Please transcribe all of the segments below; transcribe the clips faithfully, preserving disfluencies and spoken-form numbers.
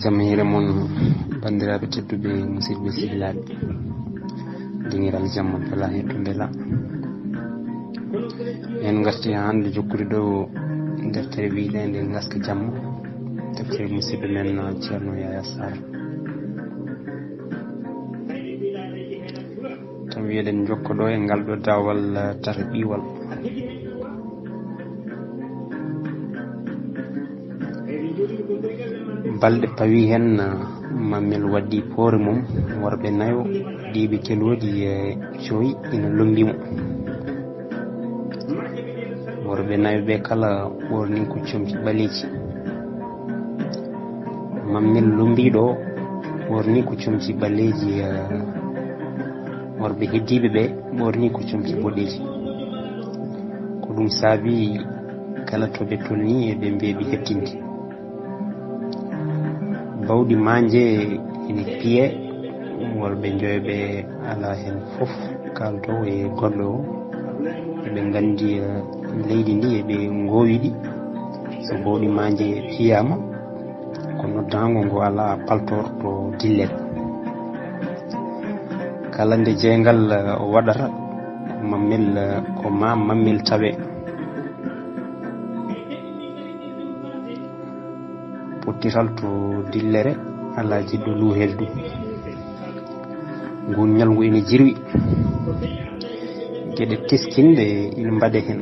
Jam hiire mon, banndiraaɓe tedduɓe, musidɓe sehilaaɓe. Dingiral jamma bela hetto bela. En ngarti hannde jokkude ɗo deftere wiyeteende Ngaska Jamma, deftere musidɗo men Ceerno Yaya Sarr. Tawi eɗen jokka ɗo e ngal ɗo daawal, eh, tarbiwal. Balɗe pawi heen, eh, Mammel waɗi poore mum, worɓe nayo, diiɓe kelooɗi e joyi ina lombi mo. Worɓe nayo ɓe kala ɓorni ko comci ɓaleeji. Mammel lombiiɗo ɓorni ko comci ɓaleeji, eh, worɓe heddiiɓe ɓe ɓorni ko comci boɗeeji. Ko ɗum saabi kala to ɓe tolni eɓe mbeeɓi heɓtinde. Bawɗi maanje ina piye, worɓe njoyo ɓe alaa heen fof kaalto e goɗɗo o. Eɓe nganndi, eh, leydi ndi eɓe ngoowi ɗi. So bawɗi maanje piyaama, ko noddaango ngo alaa paltoor to dillere. Kala nde jeyngal, eh, waɗata, ko Mammel, eh, ko ma Mammel tawe. Pottital to dillere, alaa jiɗɗo luuhel ɗum. Ngun ñalngu ina jirwi. Geɗe teskinɗe ina mbaɗe heen.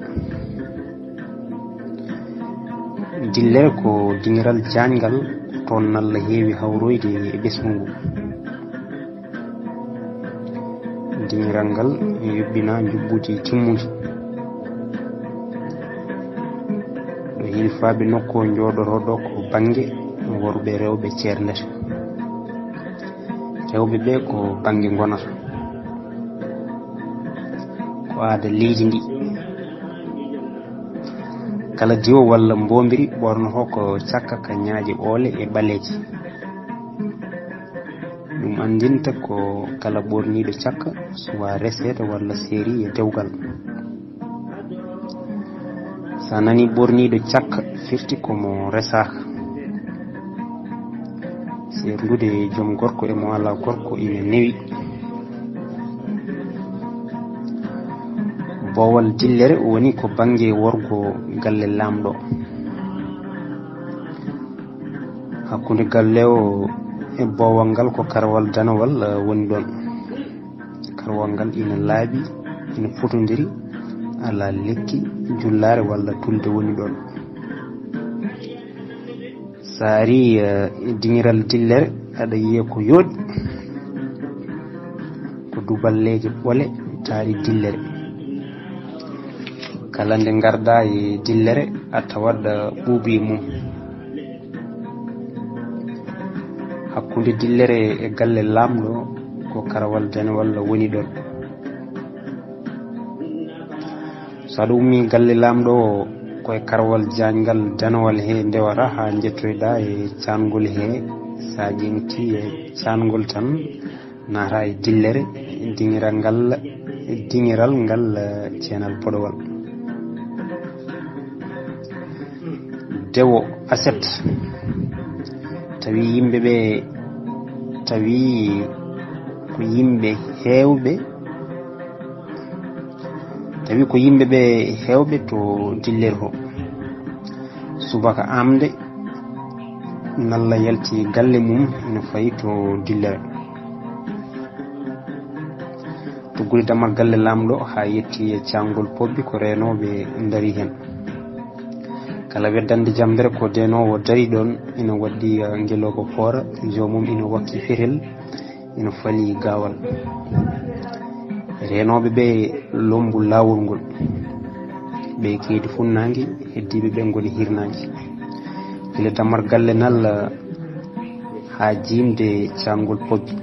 Dillere ko dingiral jaañngal, toon nalla heewi hawroyde e ɓesngu ngu. Dingiral ngal yuɓɓina njuɓɓudi timmundi. Ɗo hilfaaɓe nokku o njooɗotoo ɗo ko bannge worɓe rewɓe ceerndata. Rewɓe ɓe ko bannge ngonata. Ko aada leydi ndi. Kala diwo walla mboombiri ɓornotoo ko cakka ka ñaaƴe oole e ɓaleeje. Ɗum anndinta ko kala ɓorniiɗo cakka suwaa reseede walla seeri e dewgal. So a nanii ɓorniiɗo cakka, firti ko mo resaaka. Seerndude e joom gorko e mo alaa gorko ina newi. Boowal dillere woni ko bannge worgo galle laamɗo. Hakkunde galle o e boowal ngal ko karwal danawal, eh, woni ɗoon. Karwal ngal ina laaɓi, ina fotondiri, alaa lekki, jullaare walla tulde woni ɗoon. So a arii, eh, dingiral dillere, aɗa yiya ko yooɗi, ko duballeeje ɓole taari dillere. Kala nde ngarɗaa e dillere, a tawat, eh, ɓuuɓri mum. Hakkunde dillere e galle laamɗo ko karwal danewal woni ɗoon. So aɗa ummii galle laamɗo o, ko e karwal jaañngal danewal he ndewata haa njettoyɗaa e caangol he. So a ƴeeŋtii e caangol tan, naata e dillere, dingiral ngal, dingiral ngal, eh, ceenal boɗowal. Dewo aset. Tawi yimɓe ɓe, tawi ko yimɓe heewɓe, tawi ko yimɓe ɓe heewɓe to dillere to. Subaka amde, nalla yalti galle mum, ina fayi to dillere. Tuggude dammal galle laamɗo haa yetti e caangol pobbi ko reenooɓe ndari heen. Kala weddande jammbere ko deenoowo dari ɗoon, ina waɗɗi, eh, ngelooba poora, joomum ina wakki fetel, ina fali gaawal. Reenooɓe ɓe lombu laawol ngol. Ɓe keedi funnaange, heddiiɓe ɓe ngoni hirnaange. Gila dammal galle nal, eh, haa jiimde caangol pobbi.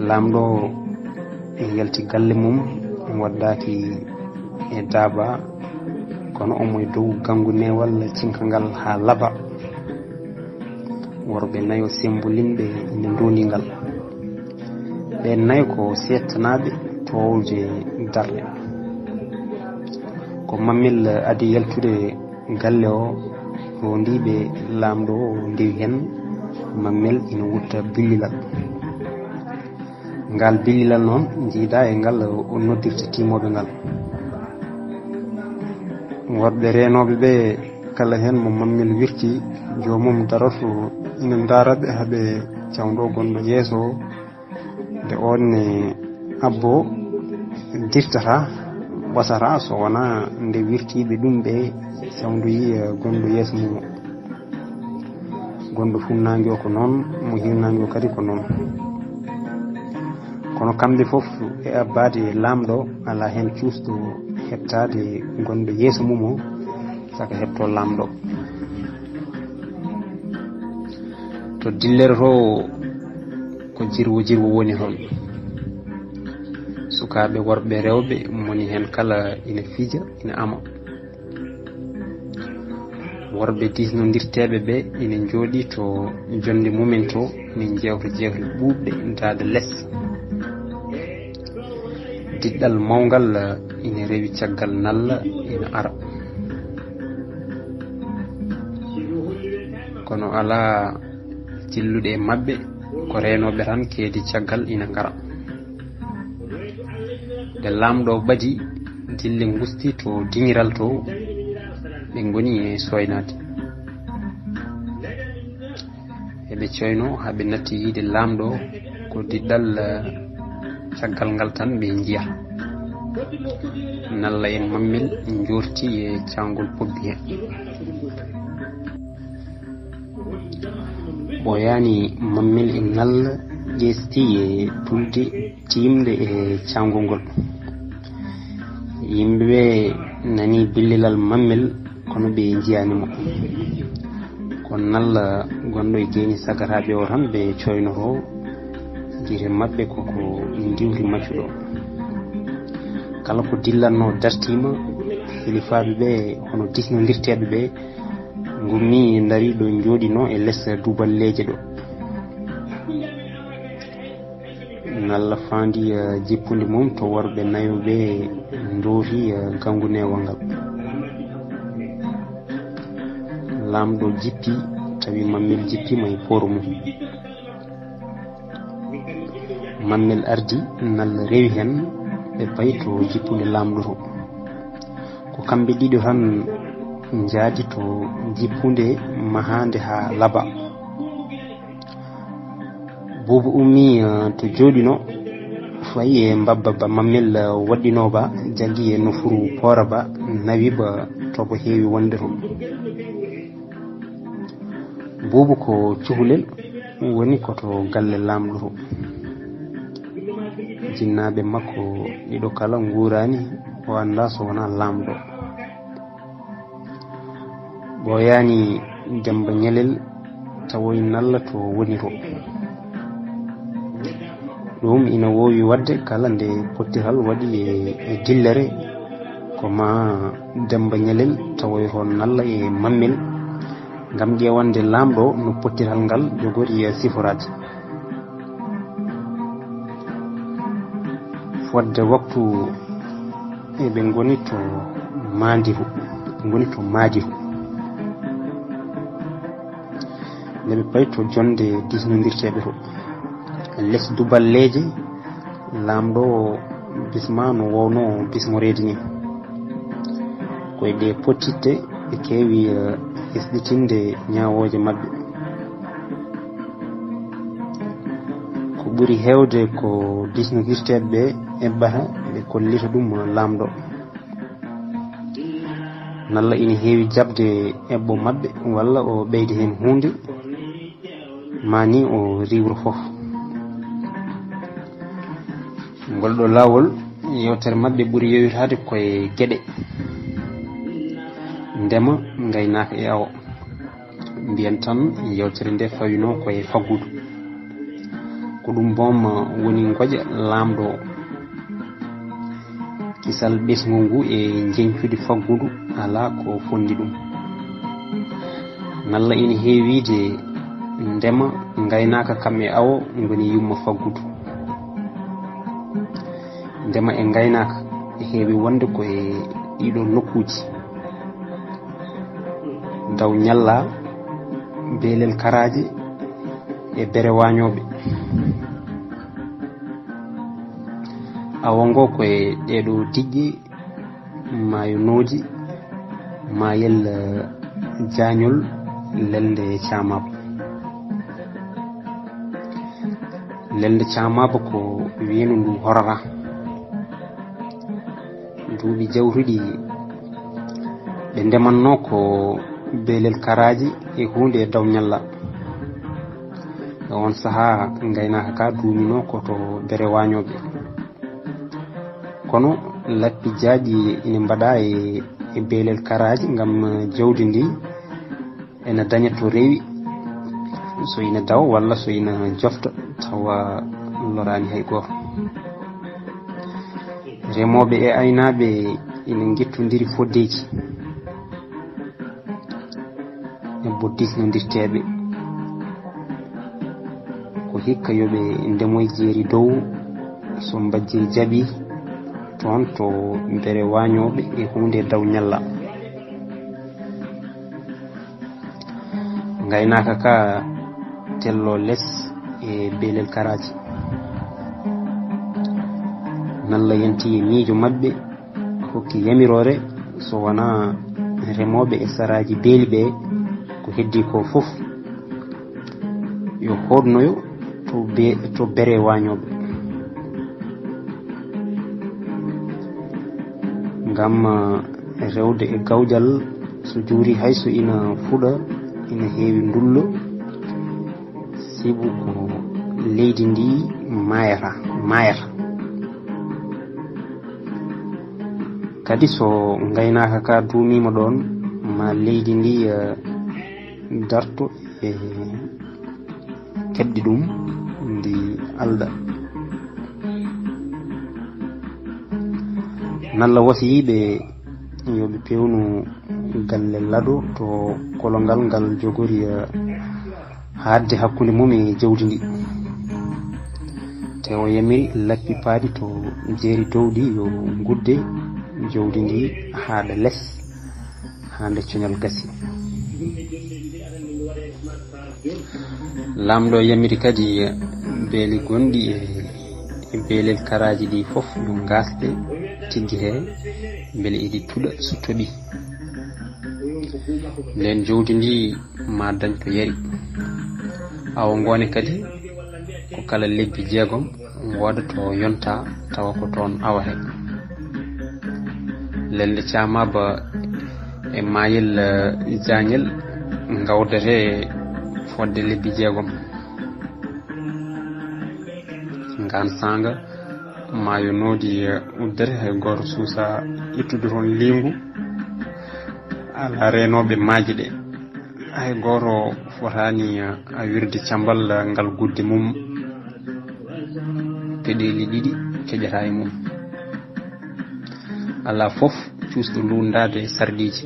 Laamɗo e yalti galle mum, waddaaki e daaba, kono omo e dow ganngu neewal cinkangal haa laba. Worɓe nayo sembolinɓe ina ndoondi ngal. Ɓeen nayo ko seettanaaɓe toowde darɗe. Ko Mammel adii yaltude Galle o rondiiɓe laamɗo o ndewi heen mammel ina wutta billilal. Ngal billilal noon njiidaa e ngal o noddirta tiimooɓe ngal. Worɓe reenooɓe ɓe kala heen mo mammel wirti joomum daroto ina ndaara ɓe haa ɓe cawndo gonɗo yeeso o. Nde oon ne abbo dirtata ɓosata so wonaa nde wirtiiɓe ɗum ɓe cawndoyi gonɗo yeeso mum o. Gonɗo funnaange o ko noon, mo hirnaange o kadi ko noon. Kono kamɓe fof e abbaade e laamɗo alaa heen cuusɗo heɓtaade gonɗo yeeso mum o saka heɓto laamɗo. To dillere to ko jirwo jirwo woni toon. Sukaaɓe worɓe rewɓe moni heen kala ina fija ina ama. Worɓe diisnondirteeɓe ɓe ina njooɗi to jonnde mumen to ina njeewta jeewte ɓuuɓɗe daada les. Diɗɗal mawngal ina rewi caggal nalla ina ara. Kono alaa jilluɗe e maɓɓe ko reenooɓe tan keedi caggal ina ngara. Nde laamɗo ɓadi dille ngusti to diŋiral to ɓe ngoni e soynaade. Eɓe coyno haa ɓe natti yiide laamɗo ko diɗɗal caggal ngal tan ɓe njiya. Nalla e mammel njoorti e caangol pobbi heen. Ɓooyaani mammel e nalla ƴeesti e tulde tiimde e caangol ngol. Yimɓe ɓe nani billilal mammel kono ɓe njiyaani mo. Ko nalla gonɗo e geeni sagataaɓe o tan ɓe coynotoo. Gite maɓɓe koko ndiwri maccuɗo. Kala ko dillatnoo dartiima. Hilifaaɓe ɓe hono diisnondirteeɓe ɓe ngummi ndari ɗo njooɗinoo e les duballeeje ɗo. Nalla faandi jippude mum to worɓe nayo ɓe ndooti ganngu neewal ngal. Laamɗo jippi tawi mammel jippiima e pooro mum. Mammel ardi nalla rewi heen ɓe payi to jippunde laamɗo to. Ko kamɓe ɗiɗo tan njaadi to jippunde mahaande haa laaɓa. Buubu ummii to jooɗinoo fayi e mbabba ba mammel waɗɗinoo ba jaggi e nofuru poora ba nawi ba toɓo heewi wonde to. Buubu ko cuhlel woni ko to galle laamɗo to. Jinnaaɓe makko ɗiɗo kala nguuraani o anndaa so wonaa laamɗo. Ɓooyaani Demmba Ñalel tawoy nalla to woni to. Ɗum ina woowi waɗde kala nde pottiral waɗi e dillere ko maa Demmba Ñalel tawoy toon nalla e mammel ngam ƴeewande laamɗo no pottiral ngal jogori e siforaade. Fodde waktu eɓe ngoni to maandihu, ɓe ngoni to maadihu. Nde ɓe payi to jonnde diisnondirteeɓe to les duballeeje laamɗo bisma no wowno bismoreede ni. Koye ɗe pottitte ɓe keewi hesɗitinde ñaawooje maɓɓe. Ko ɓuri heewde ko diisnondirteeɓe ɓe eɓɓata ɓe kollita ɗum laamɗo. Nalla ina heewi jaɓde eɓɓo maɓɓe walla o ɓeyda heen huunde maa ni o riiwra fof. Ngol ɗo laawol yewtere maɓɓe ɓuri yowitaade koye geɗe ndema, ngaynaaka e awo. Mbiyen tan yewtere nde fawino koye faggudu. Ko ɗum boom woni ngoƴa laamɗo o. Kisal ɓesngu ngu e njeñcudi faggudu alaa ko fondi ɗum. Nalla ina heewi wiide ndema ngaynaaka kam e awo ngoni yumma faggudu. Ndema e ngaynaaka heewi wonde ko e ɗiɗo nokkuuji. Daw ñalla, beelel karaaji e bere waañooɓe. Awo ngo ko e ɗeeɗo diƴƴe maayo Nooji, maayel, eh, Jaañol, lelnde Caamaaba. Lelnde Caamaaba ko weenu ndu horora. Duuɓi jawtuɗi ɓe ndemanno ko beelel karaaji e huunde e daw ñalla. E on sahaa, ngaynaaka ka duumino ko to bere waañooɓe. Kono lappi jaaƴi ina mbaɗa e, e beelel karaaji ngam jawdi ndi ena daña to rewi, so ina dawa walla so ina jofta tawa loraani hay gooto. Remooɓe e aynaaɓe ina ngettondiri foddeeji e boddisnondirteeɓe. Ko hikka yo ɓe ndemoy jeeri dow, so mbajjiri jaɓi toon to bere waañooɓe e huunde daw ñalla. Ngaynaaka ka tello les e beelel karaaji. Nalla yanti e miijo maɓɓe, hokki yamiroore, so wonaa remooɓe e saraaji beeli ɓe, ko heddii ko fof yo hoɗnoyo to be-, to bere waañooɓe. Ngam, eh, rewde e gawƴal, so juuri hay so ina fuɗa, ina heewi ndullo, sibu ko leydi ndi maayata, maayata. Kadi so ngaynaaka ka duumiima ɗoon, ma leydi ndi, eh, darto e keɓɗi ɗum, ndi alɗa. Nalla wasiyiiɓe yo ɓe peewnu galle Lado to kolongal ngal jogori, eh, haɗde hakkunde mum e jawdi ndi. Te o yamiri lappi paaɗi to jeeri dow ɗi yo ngudde jawdi ndi haaɗa les, haa nde coñal gasi. Laamɗo yamiri kadi beeli gonɗi e, e beelel karaaji ɗi fof yo ngaasɗe tiggi he, mbele iɗi tuɗa so toɓi. Nden jawdi ndi ma dañ to yari. Awo ngoone kadi ko kala lebbi jeegom wooda to yonta tawa ko toon awa he. Lelnde Caamaaba e maayel, eh, Jaañel ngawdete fodde lebbi jeegom. Ngaan saanga maayo Nooji, eh, uddere hay gooto suusa ittude toon liingu. Alaa reenooɓe maaje ɗe. Hay gooto fotaani, eh, wirde cambal, eh, ngal gudde mum. Peɗeeli ɗiɗi keƴata e mum. Alaa fof cuusɗo luunndaade sarɗiiji.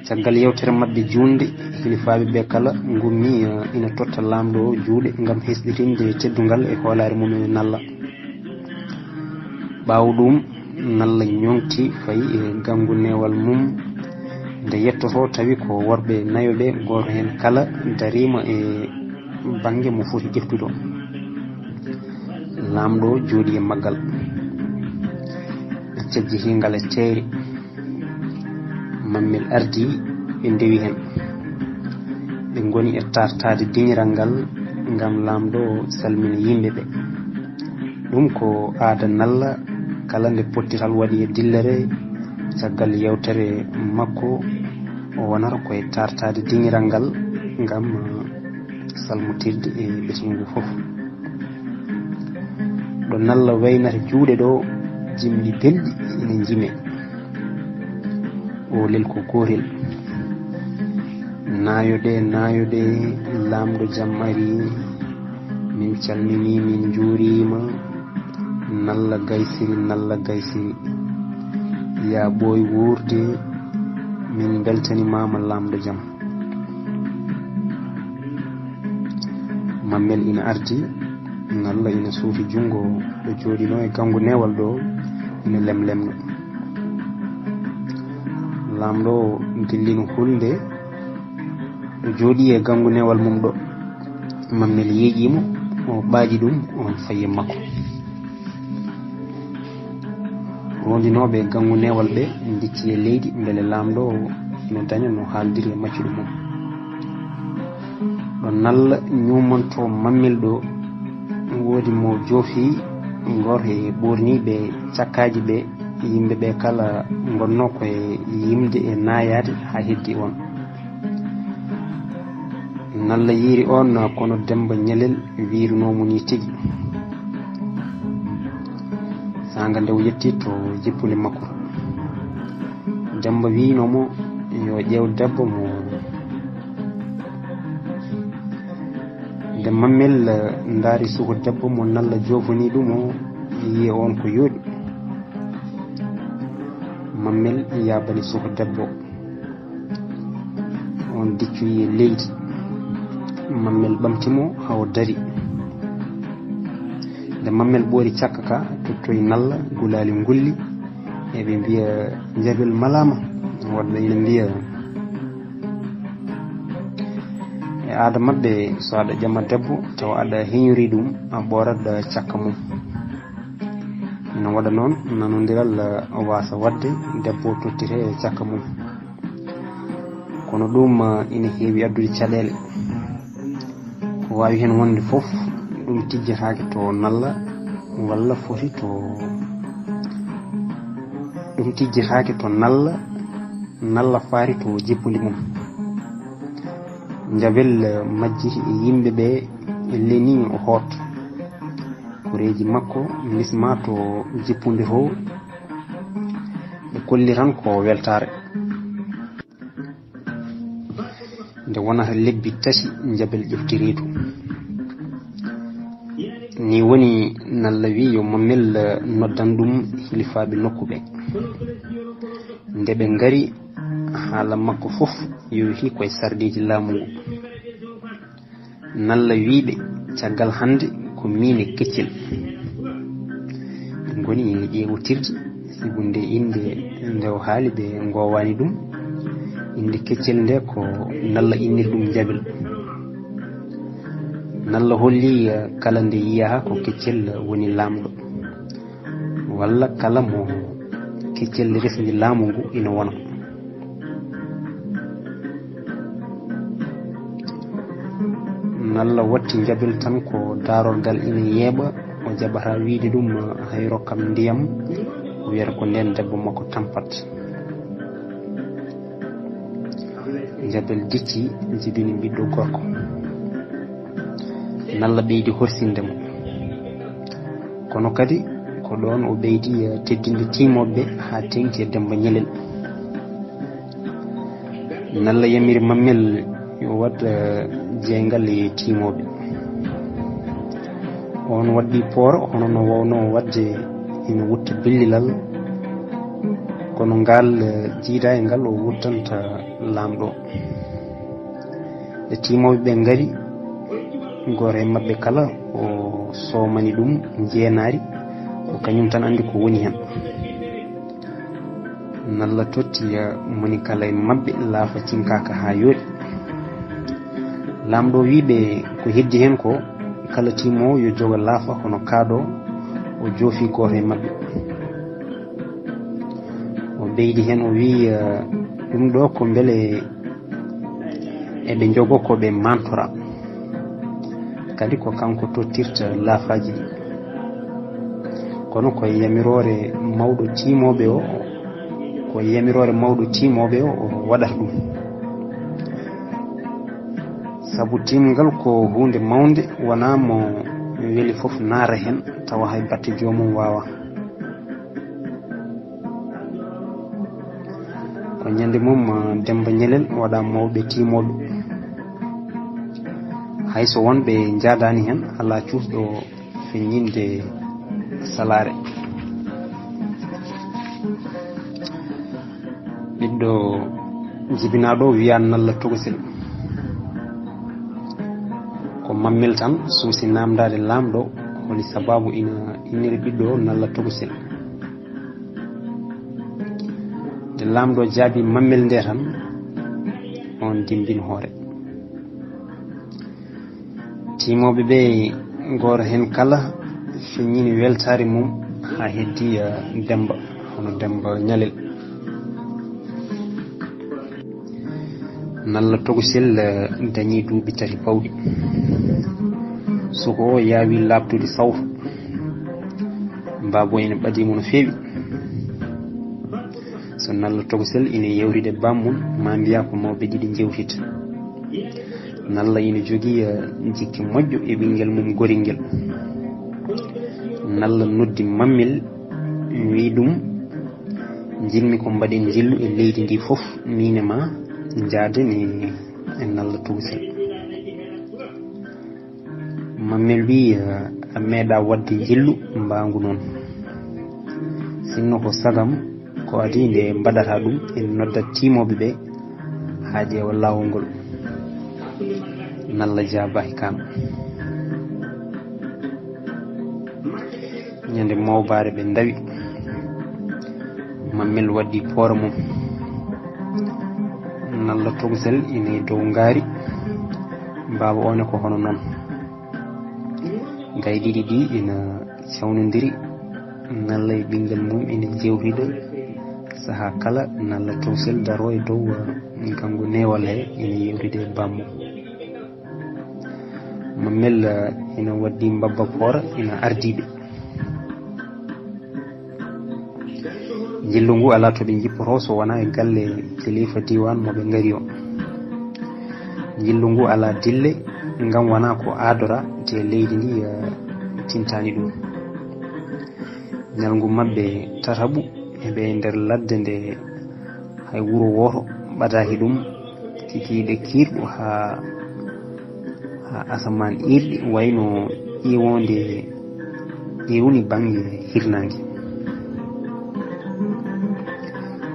Caggal yewtere maɓɓe juunde, hilifaaɓe ɓe kala ngummii, eh, ina totta laamɗo o juuɗe ngam hesɗitinde teddungal e hoolaare mum e Nalla. Ɓaawo ɗum, Nalla ñoŋti fayi e ganngu neewal mum. Nde yettoto, tawi ko worɓe nayo ɓe, gooto heen kala dariima e bannge mo foti ƴeftude o. Laamɗo jooɗii e maggal. Ɓe cajjiti ngal e teeyre. Mammel ardii, ɓe ndewi heen. Ɓe ngoni e taartaade diñiral ngal ngam laamɗo o salmina yimɓe ɓe. Ɗum ko aada Nalla, kala nde pottital waɗi e dillere, caggal yewtere makko, o wonata ko e taartaade diñiral ngal ngam salmotirde e ɓesngu ngu fof. Ɗo Nalla waynata juuɗe ɗo, jimɗi belɗi ina njime. Oolel ko gootel. Naayo ɗe, naayo ɗe, laamɗo jam ari. Min calminii, min njuuriima. Nalla gaysiri, Nalla gaysiri. Yaa ɓooy wuurde, min mbeltanimaama laamɗo jam. Mammel ina ardi, Nalla ina suuti junngo ɗo jooɗinoo e ganngu neewal ɗo, ina lemlemno. Laamɗo dillino hulde, ɗo jooɗii e ganngu newal mum ɗo. Mammel yeeƴii mo, o ɓaaji ɗum, o fayi e makko. Roondinooɓe ganngu newal ɓe ndicci e leydi mbele laamɗo no daña no haaldiri e maccuɗo mum. Ɗo nalla ñuumanto mammel ɗo, woodi mo joofi ngor e ɓoorniiɓe cakkaaji ɓe, yimɓe ɓe kala ngonnoo ko e yimde e naayaade haa heddi on. Nalla yiiri on, kono Demmba Ñalel wiirunoo mo nii tigi. Saanga nde o yetti to jippunde makko, Demmba wiino mo yo ƴeew debbo mo. Nde Mammel ndaari suko debbo mo Nalla joofanii ɗum o, yi'i on ko yooɗi. Mammel yaabani suko debbo. On diccoyi e leydi. Mammel ɓamti mo haa o dari. Nde Mammel ɓoori cakka ka, tottoyi Nalla, gulaali ngulli. Eɓe mbiya, "Njabel malaama." Woɗɓe ina mbiya, e aada maɓɓe, so aɗa ƴama debbo, tawa aɗa heñori ɗum, a ɓoorat cakka mum. Ina waɗa noon, nanondiral waasa waɗde, debbo tottire cakka mum. Kono ɗum, eh, ina heewi addude caɗeele. Ko waawi heen wonde fof, ɗum tijjataake to Nalla, walla foti to, ɗum tijjataake to Nalla, Nalla faari to jippude mum. Njabel, eh, majji e yimɓe ɓe leni o hoot. Koreeji makko lisma to jippunde to, ɓe kolli tan ko weltaare. Nde wonata lebbi tati, Njabel ƴefti reedu. Ni woni Nalla wi yo Mammel noddan ɗum hilifaaɓe nokku ɓe. Nde ɓe ngari, haala makko fof yowitii koye sarɗiiji laamu ngu. Nalla wiiɓe, caggal hannde ko miin e Keccel. Ɓe ngoni ƴeewotirde, sibu nde innde nde o haali ɓe ngoowaani ɗum. Innde Keccel nde ko Nalla innir ɗum Njabel. Nalla holli, eh, kala nde yiyaa ko Keccel woni laamɗo. Walla kala mo Keccel resndi laamu ngu ina wona. Nalla watti Njabel tan ko daarorgal ina yeeɓa, o jaɓataa wiyde ɗum hay rokkam ndiyam, o wiyata ko ndeen debbo makko tampat. Njabel dicci, jibini ɓiɗɗo gorko. Nalla ɓeydi horsinde mo. Kono kadi ko ɗoon o ɓeydi, eh, teddinde tiimooɓe ɓe haa teeŋti e Demmba Ñelel. Nalla yamiri Mammel yo waɗ, eh, jeeyngal e tiimooɓe. On waɗɗii pooro, hono no waawno waɗde ina wutta billilal. Kono ngal, eh, jiidaangal o wuttanta laamɗo. Nde tiimooɓe ɓe ngari, gooto e maɓɓe kala o soomani ɗum njeenaari, ko kañum tan anndi ko woni heen. Nalla totti, eh, moni kala e maɓɓe laafa cinkaaka haa yooɗi. Laamɗo wii ɓe ko heddi heen ko, kala tiimoowo yo jogo laafa hono kaaɗo o joofi gooto e maɓɓe. O ɓeydi heen, o wii, eh, ɗum ɗo ko mbele eɓe njogo ko ɓe mantora. Kadi ko kanko tottirta laafaaji ɗi. Kono ko e yamiroore mawɗo tiimooɓe o, ko e yamiroore mawɗo tiimooɓe o, o waɗata ɗum. Sabu tiimgal ko huunde mawnde, wonaa mo weli fof naata heen, tawa hay batte joomum waawaa. Ko ñande mum, eh, Demmba Ñelel waɗa mawɓe tiimooɓe. Hay so wonɓe njaadaani heen, alaa cuusɗo feññinde salaare. Ɓiɗɗo jibinaaɗo wiyaa Nalla Togosel. Ko Mammel tan suusi naamndaade laamɗo holi sabaabu ina inniri ɓiɗɗo o Nalla Togosel. Laamɗo jaabi mammel nde tan, on dimbin hoore. Tiimooɓe ɓe, gooto heen kala feññini weltaare mum haa heddi, eh, Demmba, hono Demmba Ñalel. Nalla Tokosel, eh, dañi duuɓi tati pawɗi. Suko o yaawi laaɓtude sawto. Baaba o ene ɓadii mo no feewi. So Nalla Tokosel ina yewtida e bammum, ma mbiya ko mawɓe ɗiɗi njewtita. Nalla ina jogii, eh, jikke moƴƴo e ɓinngel mum gorel ngel. Nalla noddi mammel, wi ɗum, "Njiɗmi ko mbaɗen njillu e leydi ndi fof, miin e ma njaaden e, e Nalla Tokosel." Mammel wi, "A meeɗa waɗde njillu mbaangu noon. Sinno ko sagam, ko adii nde mbaɗata ɗum, en noddat tiimooɓe ɓe haa ƴeewa laawol ngol." Nalla jaabaaki kam. Ñande mawbaare ɓe ndawi. Mammel waddi poora mum. Nalla Tokosel ina e dow ngaari. Baaba o ne ko hono noon. Gaay ɗiɗi ɗi ina cawnondiri. Nalla e ɓinngel mum ina jewtida. Sahaa kala Nalla Tokosel daro e dow, uh, gangu neewal he ina yewtida e bammum. Mammel, uh, ina waddi mbabba poora ina ardiɓe. Njillu ngu alaa to ɓe njippoto so wonaa e galle kilifa diiwaan mo ɓe ngari o. Njillu ngu alaa dille, ngam wonaa ko aadora, te leydi ndi, eh, tintaani ɗum. Ñalngu maɓɓe tataɓu, eɓe nder ladde nde hay wuro wooto ɓadaaki ɗum, kikiiɗe kiirɗo haa, haa asamaan iirɗi, wayno ƴiiwoonde ƴeewni bannge hirnaange.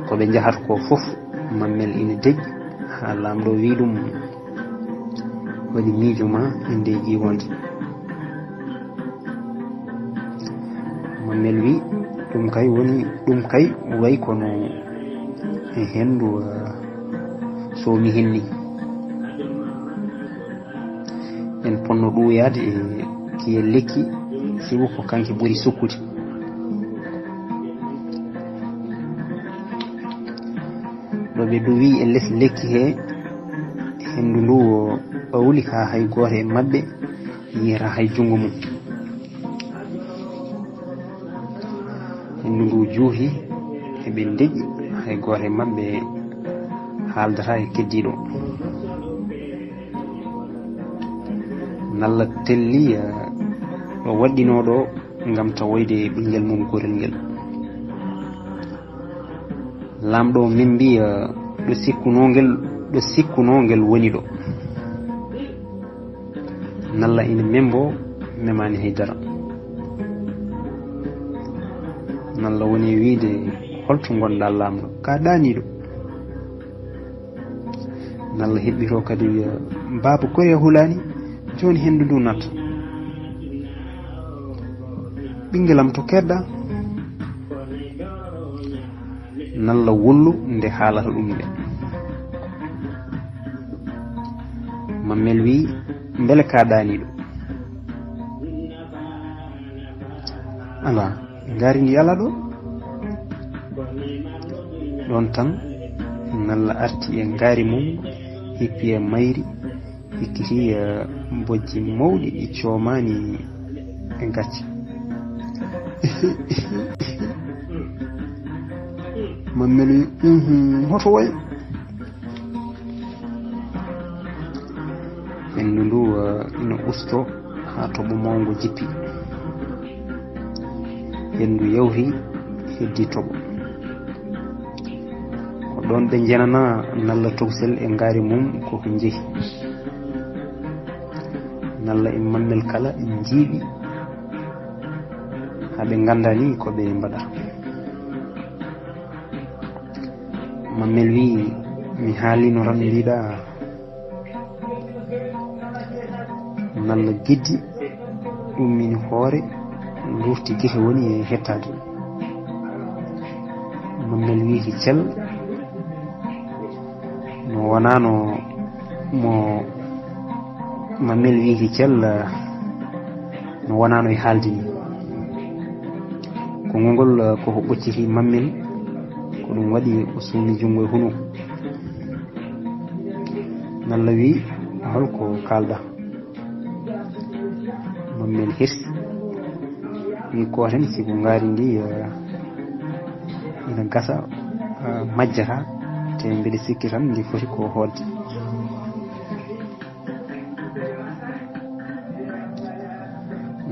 Ko ɓe njahata ko fof, Mammel ina deƴƴi, haa laamɗo wi ɗum, "Waɗi miijo ma e nde ƴiiwoonde?" Mammel wi, "Ɗum kay woni, ɗum kay way kono e henndu, ah, so mi henni. En ponno ɗuwoyaade e kiye lekki, sibu ko kanki ɓuri sukkude." Ɗo ɓe ɗuwi e les lekki he, henndu ndu ɓawli haa hay gooto e maɓɓe yiyata hay junngo mum. Henndu ndu juuti, eɓe ndeƴƴi, hay gooto e maɓɓe haaldata e keddiiɗo. Nalla telli, eh, ɗo waɗɗinoo ɗo ngam tawoyde ɓinngel mum gorel ngel. Laamɗo o membi, eh, ɗo sikkunoo ngel, ɗo sikkunoo ngel woni ɗo. Nalla ina membo, memaani hay dara. Nalla woni e wiide, "Holto ngonɗaa laamɗo? Ka ɗaaniiɗo." Nalla heɓɓitoo kadi wiya, "Baaba, koye a hulaani? Jooni henndu ndu natta. Ɓinngel am, to keedɗa?" Nalla wollu nde haalata ɗum nde. Mammel wi, "Mbele ka ɗaaniiɗo?" Alaa, ngaari ndi alaa ɗo. Ɗoon tan, Nalla arti e ngaari mum, hippi e mayri, hikkiti, eh, bojji mawɗi ɗi coomaani e gacce. Mammel wi, "Uhum, hoto wayi?" Henndu ndu, eh, ina usto haa toɓo mawngo jippi. Henndu yawti, heddi toɓo. Ko ɗoon ɓe njenana Nalla Tokosel e ngaari mum ko ko njehi. Nalla e Mammel kala njiiɓi haa ɓe nganndaa ni ko ɓe mbaɗata. Mammel wi, "Mi haalino tan mbiɗa." Nalla geddi, ummini hoore, lurti gite woni e hettaade. Mammel wi, "Ki cel." Wonano mo Mammel wiiki cel, no wonano e haalde ni. Konngol ngol ko ko ɓocciti Mammel, ko ɗum waɗi o suumi junngo e hunuko. Nalla wi, "Holko kaalɗa?" Mammel hirsi, wi, "Kooten, sibu ngaari ndi, eh, ina gasa, eh, majjata, te mbeɗa sikki tan ndi foti ko hootde."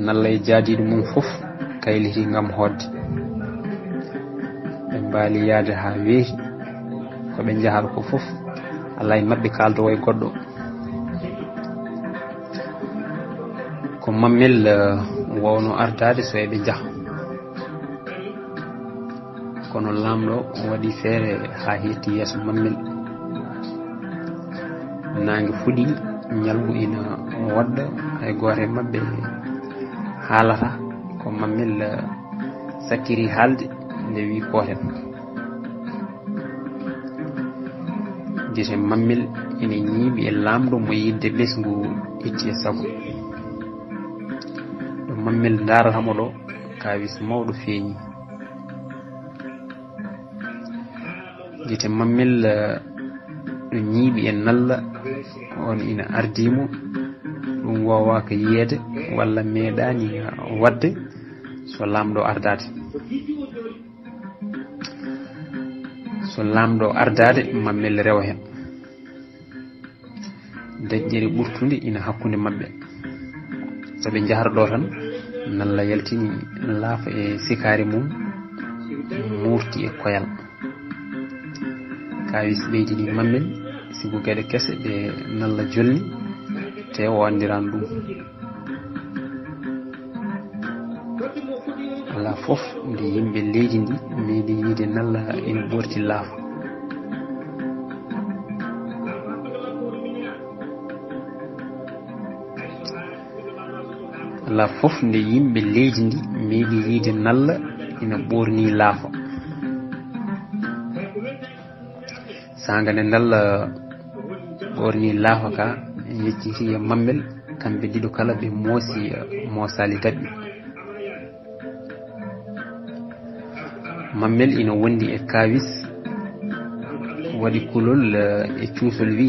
Nalla e jaadiiɗo mum fof kayliti ngam hootde. Ɓe mbaali yahde haa weeti, ko ɓe njahata ko fof, alaa e maɓɓe kaaldowo e goɗɗo. Ko Mammel, eh, wawno ardaade so eɓe njaha. Kono laamɗo waɗi feere haa hetti yeeso Mammel. Naange fuɗi, ñalngu ina woɗɗa, hay gooto e maɓɓe haalata. Ko Mammel, eh, sakkiri haalde nde wi, "Kooten." Gite Mammel ina ñiiɓi e laamɗo mo yiɗde ɓesngu itti e sago. Ɗo Mammel ndaarata mo ɗo, kaawis mawɗo feeñi. Gite Mammel, eh, ɗo ñiiɓi e nalla, on ina ardii mo. Ɗum waawaaka yiyeede walla meeɗaani waɗde so laamɗo ardaade. So laamɗo ardaade, Mammel rewa heen. Deƴƴere ɓurtunde ina hakkunde maɓɓe. So ɓe njahata ɗo tan, nalla yaltini laafa e sikaari mum, muurti e koyal. Kaawis ɓeydini Mammel, sibu geɗe kese ɗe nalla jolni, te o anndirano ɗum. Alaa fof nde yimɓe leydi ndi meeɗi yiide nalla ina ɓoorti laafa. Alaa fof nde yimɓe leydi ndi meeɗi yiide nalla ina ɓoorni laafa. Saanga nde nalla ɓoorni laafa ka, yecciti e Mammel, kamɓe ɗiɗo kala ɓe moosi, moosaali daɓɓi. Mammel ina wondi e kaawis, waɗi kulol, eh, e cuusol wi,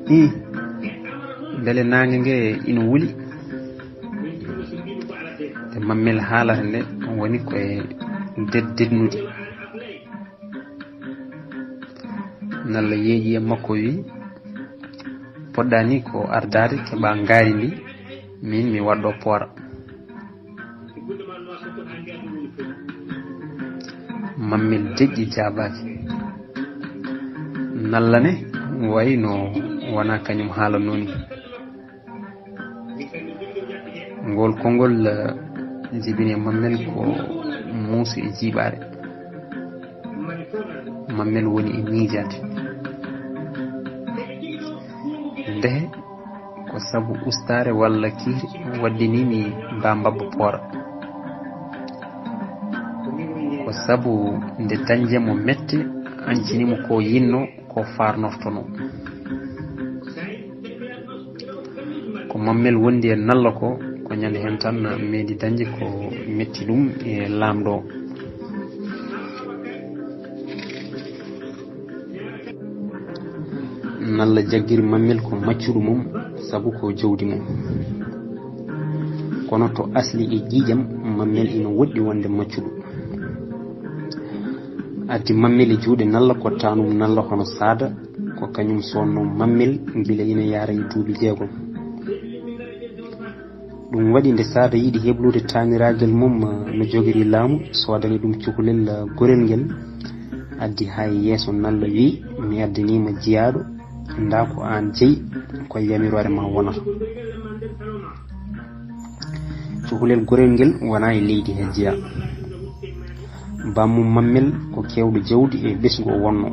"Ih, mbele naange nge ina wuli?" Nde Mammel haalata nde, woni ko e ded-, dednude. Nalla yeeƴi e makko wi, "Poɗɗa ni ko ardaade keɓa ngaari ndi, min mi waɗɗo poora." Mammel deƴƴi jaabaaki. Nalla ne wayi no wona kañum haalanno ni. Ngol konngol, eh, jibini e Mammel ko muusu e jiiɓaare. Mammel woni e miijaade. Ndehe ko sabu ustaare walla kiiri waɗdini mi ba mbabba poora. Ko sabu nde dañde mo mette añcini mo ko yinno, ko farnortono. Ko Mammel wondi e nalla ko, ko ñande heen tan meeɗi dañde ko metti ɗum e laamɗo. Nalla jaggiri Mammel ko maccuɗo mum, sabu ko jawdi mum. Kono to asli e ƴiiƴam, Mammel ina woɗɗi wonde maccuɗo. Addi Mammel e juuɗe nalla, ko tanum nalla hono saada, ko kañum sonno Mammel gila ina yaara e duuɓi jeegom. Ɗum waɗi nde saada yiɗi heblude taaniraagal mum, eh, no jogiri laamu, soodani ɗum cukalel, eh, gorel ngel. Addi haa e yeeso nalla wi, "Mi addaniima jiyaaɗo, ndaa ko aan jeyi, ko e yamiroore ma wonata." Cukalel gorel ngel wona e leydi he jeyaa. Bammum Mammel ko keewɗo jawdi e ɓesngu o wonno.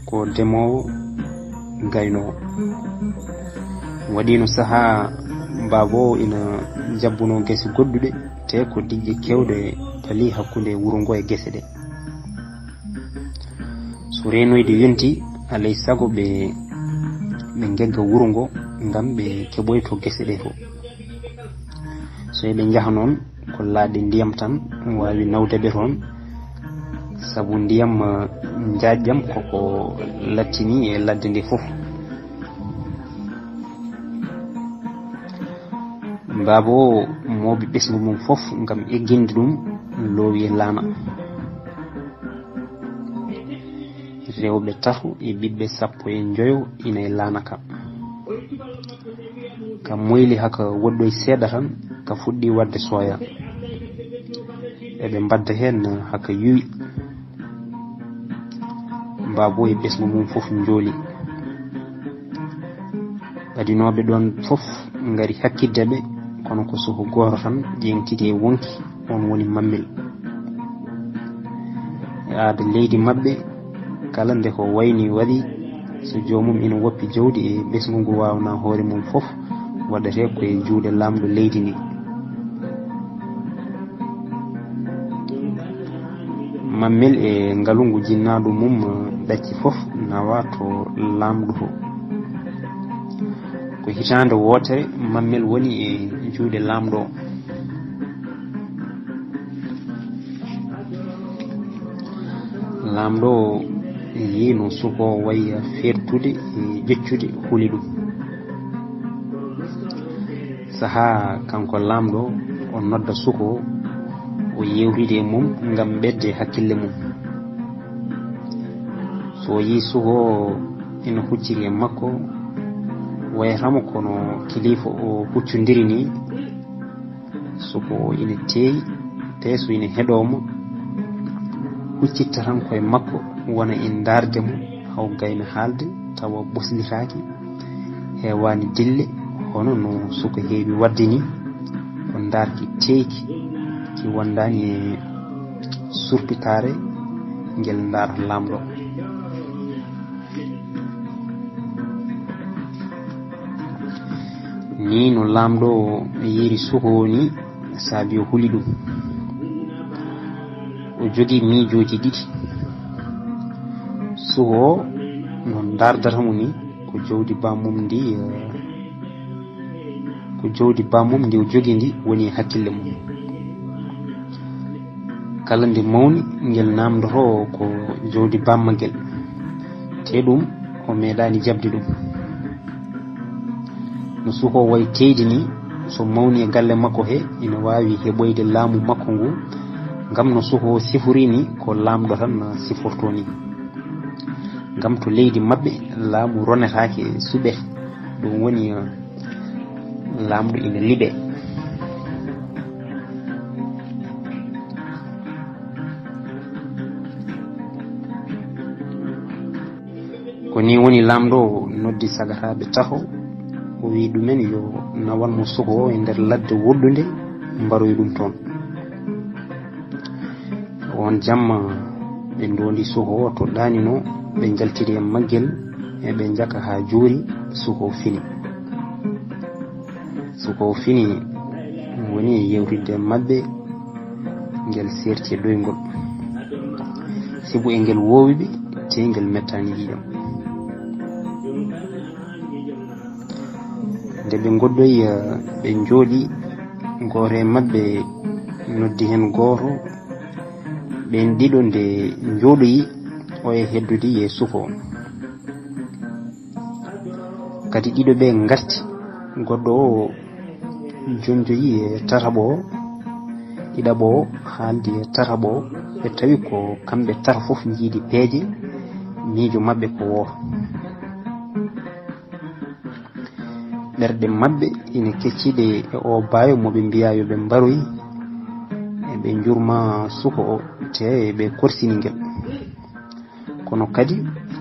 Ko demoowo, gaynoowo. Waɗiino sahaa baaba o ina jabbunoo gese goɗɗuɗe, te ko diƴƴe keewɗe palii hakkunde wuro ngo e gese ɗe. Reenoyde yonti, alay sago ɓe, ɓe ngegga wuro ngo, ngam ɓe keɓoyto gese ɗe fof. So eɓe njaha noon, ko laaɗe ndiyam tan waawi nawde ɓe toon, sabu ndiyam, eh, njaajƴam koko lattini e ladde nde fof. Baaba o mooɓi ɓesngu mum fof ngam egginde ɗum, loowi e laana. Rewɓe tato e ɓiɓɓe sappo e njoyo ina e laana ka. Ka moyli haka woɗɗoy seeɗa tan, ka fuɗɗi waɗde sooya. Eɓe mbadda heen haka yuwi. Baaba o e ɓesngu mum fof njooli. Ɓadinooɓe ɗoon fof ngari hakkitde ɓe, kono ko suko gooto tan ƴeeŋtiti e woŋki, oon woni Mammel. E aada leydi maɓɓe, kala nde ko wayni waɗi, so joomum ina woppi jawdi e ɓesngu ngu waawnaa hoore mum fof, waɗetee ko e juuɗe laamɗo leydi ndi. Mammel e ngalu ngu jinnaaɗo mum ɗacci fof nawa to laamɗo to. Ko hitaande wootere Mammel woni e juuɗe laamɗo o. Laamɗo o yii no suko o wayi feertude e ƴeccude huli ɗum. Sahaa kanko laamɗo o nodda suko o, o yeewtida e mum ngam ɓeyde hakkille mum. So o yii suko o ina hucciri e makko, wayata mo kono kilifa o huccondiri ni, suko o ina teeyi, tee so ina heɗoo mo, huccitta tan koye makko, wona e ndaarde mo, haw gayna haalde, tawa ɓoslitaaki, heewaani dille, hono no suko heewi waɗde ni, ko ndaarki teeyki, ki wondaani e surpitaare ngel ndaarata laamɗo. Ni no laamɗo o yiiri suko o ni, saabi o huli ɗum. O jogii miijooji ɗiɗi. Suko o no ndaardata mo ni, ko jawdi bammum ndi, eh, ko jawdi bammum ndi o jogii ndi woni e hakkille mum. Kala nde mawni, ngel naamndotoo ko jawdi bammagel, te ɗum o meeɗaani jaɓde ɗum. No suko o wayi teeyde ni, so mawni e galle makko he, ina waawi heɓoyde laamu makko ngu, ngam no suko o sifori ni, ko laamɗo tan sifortoo ni. Ngam to leydi maɓɓe, laamu ronetaake suɓe. Ɗum woni, eh, laamɗo ina liɓe. Ko ni woni laamɗo o noddi sagataaɓe taho, o wi'i ɗumen yo nawan mo suko o e nder ladde woɗɗunde, mbaroya ɗum toon. Oon jamma ɓe ndoondi suko o to ɗaanino, ɓe njaltiri e maggel, e ɓe njaka haa juuri, suko o fini. Suko o fini, woni e yewtidde e maɓɓe, ngel seerti e ɗoyngol. Sibu e ngel woowi ɓe, tee ngel mettaani ƴiiƴam. Nde ɓe ngoddoyi, eh, ɓe njooɗi, gooto e maɓɓe noddi heen gooto. Ɓeen ɗiɗo nde njooɗoyi, oya heddude e suko o. Kadi ɗiɗo ɓe ngarti, goɗɗo o jonjoyi e tataɓo o, ɗiɗaɓo o haaldi e tataɓo o, ɓe tawi ko kamɓe tato fof njiidi peeje, miijo maɓɓe ko wooto. Ɓerɗe maɓɓe ina kecciɗe e oo baayo mo ɓe mbiyaa yo ɓe mbaroy, e ɓe njurma suko o, te ɓe korsini ngel. Kono kadi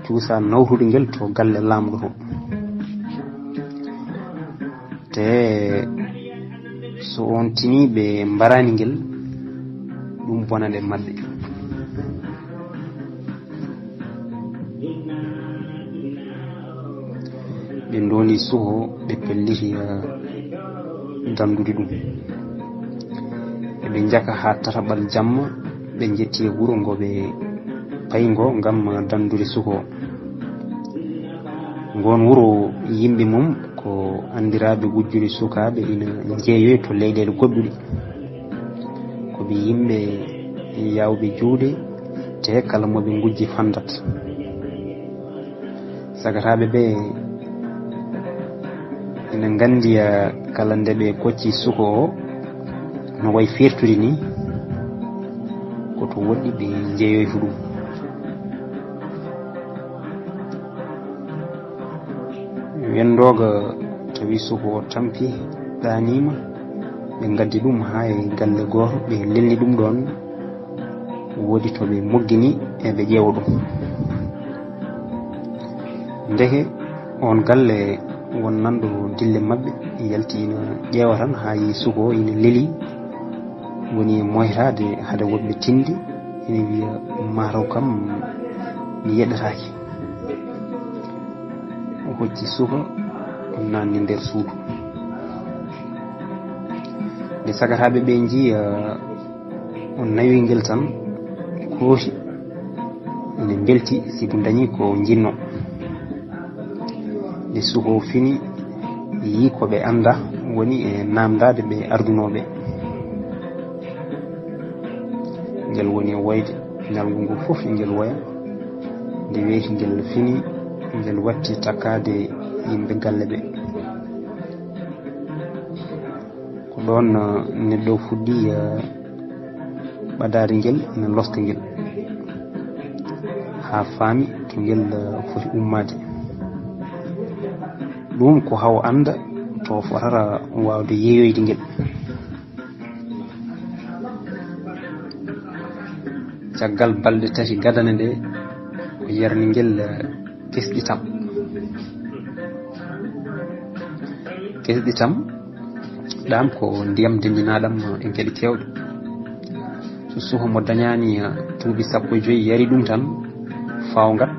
cuusa nawtude ngel to galle laamɗo to. Te so on tini ɓe mbaraani ngel, ɗum bonande maɓɓe. Ɓe ndoondi suko, ɓe pelliti, eh, danndude ɗum. Eɓe njaka haa tataɓal jamma, ɓe njetti e wuro ngo ɓe payngo ngam dandude suko o. Ngoon wuro, yimɓe mum ko anndiraaɓe gujjude sukaaɓe, ina njeeyoyi to leyɗeele goɗɗuɗe. Ko ɓe yimɓe yaawɓe juuɗe, te kala mo ɓe ngujji fanndat. Sagataaɓe ɓe ina nganndi, ah, kala nde ɓe kocci suko o, no wayi feertude ni, ko to woɗɗi ɓe njeeyoyi fu ɗum. Wendooga tawi suko o tampi, ɗaaniima, ɓe ngaddi ɗum haa e galle gooto, ɓe lelni ɗum ɗoon. Woodi to ɓe moggini e ɓe ƴeewa ɗum. Ndeke oon galle won nanɗo dille maɓɓe, yalti ina ƴeewa tan haa yi suko o ina leli, woni e moytaade hade woɓɓe tindi, ina wiya, "Mataw kam mi yeɗɗataake." O hocci suka, o naanni nder suudu. Nde sagataaɓe ɓe njiya o nawi ngel tan, koosi, ene mbelti sibu dañi ko njinno. Nde suka o fini, yi ko ɓe annda woni e naamndaade ɓe ardunooɓe. Ngel woni e woyde, ñalngu ngu fof ngel woya. Nde weeti ngel fini, ngel watti takkaade yimɓe galle ɓe. Ko ɗoon, eh, neɗɗo fuɗɗi, eh, ɓadaade ngel, ina loska ngel, haa faami to ngel, eh, foti ummaade. Ɗum ko haa o annda to fotata waawde yeeyoyde ngel. Caggal balɗe tati gadane ɗe, o yarni ngel, eh, kesɗitam. Kesɗitam, ɗam ko ndiyam denjinaaɗam e geɗe keewɗe. So suka mo dañaani, eh, duuɓi sappo e joy yari ɗum tan, faawngal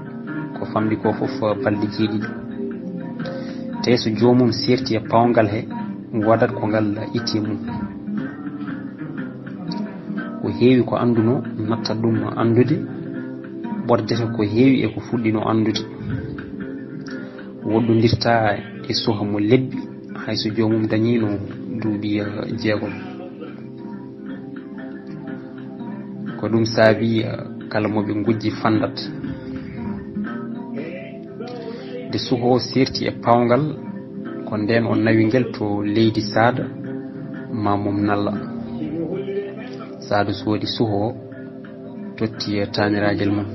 ko famɗi ko fof, eh, balɗe jeeɗiɗi. Te so joomum seerti e paawngal he, woodat ko ngal itti e mum. Ko heewi ko annduno nattat ɗum anndude, ɓordete ko heewi e ko fuɗɗino anndude. Woɗɗondirta e suka mo lebbi, hay so joomum dañiino duuɓi, eh, jeegom. Ko ɗum saabi, eh, kala mo ɓe ngujji fanndat. Nde suka o seerti e paawngal, ko ndeen o nawi ngel to leydi Saada, maamum Nalla. Saada soodi suka o, totti e taaniraajel mum.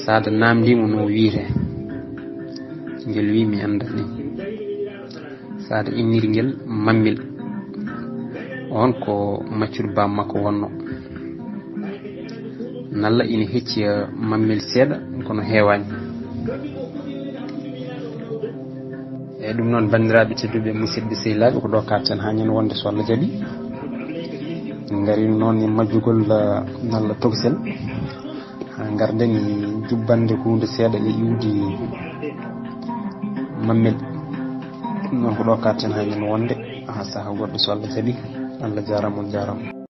Saada naamndii mo no wiyetee. Ngel wiyi, "Mi anndaa ni." Saada inniri ngel Mammel. Oon ko maccuɗo baam makko wonno. Nalla ina hecci, eh, Mammel seeɗa, kono heewaani. Eeyi, ɗum noon, banndiraaɓe tedduɓe, musidɓe sehilaaɓe, ko ɗo kaaɗten haa ñande wonde, so Allah jaɓi. En ngariino noon e majjugol, eh, Nalla Tokosel. Haa ngarɗen e jubbande huunde seeɗa e iwdi Mammel. Ɗum noon ko ɗo kaaɗten haa ñande wonde, haa sahaa goɗɗo, so Allah jaɓi. Allah jaaraama, on jaaraama.